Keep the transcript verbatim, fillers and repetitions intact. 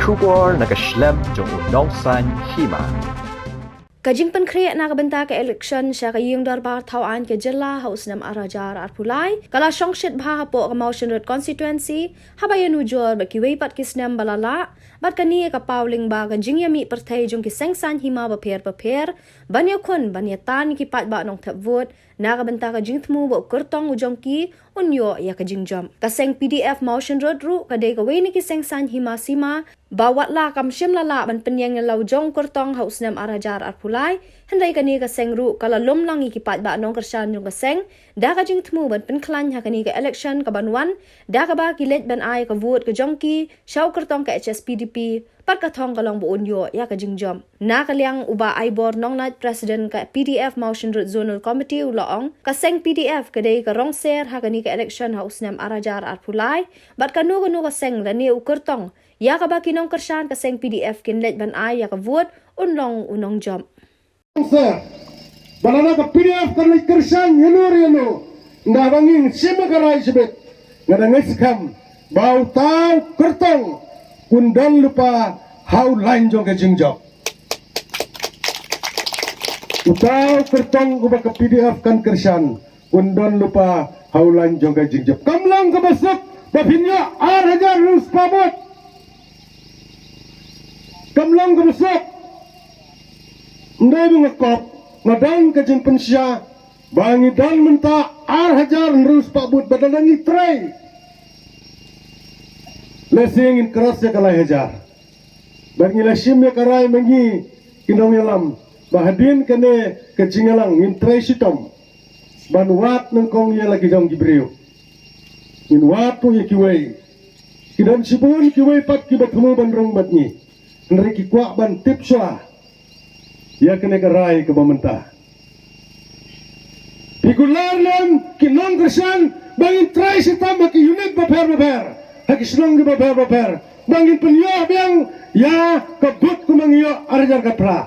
Khubor na ka shlem jong u nongsaiñ hima. Ka jingpynkhreh na ka bynta ka election sha ka ïing dorbar thaw aiñ ka jylla ha u snem ar hajar arphew lai ka la shongshit bha hapoh ka Mawshynrut constituency, haba ïanujor bad kiwei pat ki snem ba la lah, bad kane ka paw lyngba ka jingïamih pyrthei jong ki seng saiñ hima bapher bapher ban ïakhun ban ïatan ïa ki paidbah nongthep vote na ka bynta ka jingthmu ba u kyrtong u jong ki un ïoh ïa ka jingjop. Ka seng P D F Mawshynrut ruh ka dei kawei na ki seng saiñ hima sima ba wat la kam shym la lah ban pynïeng ïa la u jong u kyrtong ha u snem ar hajar arphew lai, hynrei kane ka seng ruh ka la lum lang ïa ki paidbah nongkyrshan jong ka seng da ka jingthmu ban pynkhlaiñ ha kane ka election kaban wan, da kaba ki leit ban ai ka vote ka jong ki sha u kyrtong ka H S P D P, bad ka thong ka long ba un ïoh ïa ka jingjop. Na ka liang u Bah Aibor Nongnait, President ka P D F Mawshynrut Zonal Committee, u la ong, ka seng P D F ka dei ka rong ser ha kane ka election ha u snem ar hajar arphew lai, bad kano kano ka seng lane u kyrtong ïa kaba ki nongkyrshan ka seng P D F kin leit ban ai ïa ka vote un long u nongjop. Sir, ba lada ka P D F kan leit kyrshan ïano re ïano, nda ba ngin shim ka rai shibit, nga dang ngeit skhem ba uta u kyrtong un don lypa ha u lain jong ka jingjop. Uta u kyrtong uba ka P D F kan kyrshan un don lypa ha u lain jong ka jingjop. Kam long kaba suk ba phin ïoh ar hajar hynriew spah vote. Kam long kaba suk. Ym dei ba nga kop, nga don ka jingpynshiah ba ngi don mynta ar hajar hynriew spah vote, ba lada ngi trei, lehse ngin cross ïa ka lai hajar. Bad ngi la shim ïa ka rai ma ngi ki nongïalam ba hadien kane ka jingïalang ngin trei shitom ban wad nyngkong ïa la ki jong ki briew. Ngin wad ruh ïa kiwei. Ki don shibun kiwei pat kiba thmu ban rung bad ngi, hynrei ki kwah ban tip shuwa ïa kane ka rai kaba mynta. Phi kular lem ki nongkyrshan ba ngin trei shitom ha ki unit bapher bapher, ha ki shnong kiba pher bapher, ba ngin pynïoh biang ïa ka vote kumba ngi ïoh ar hajar khatphra.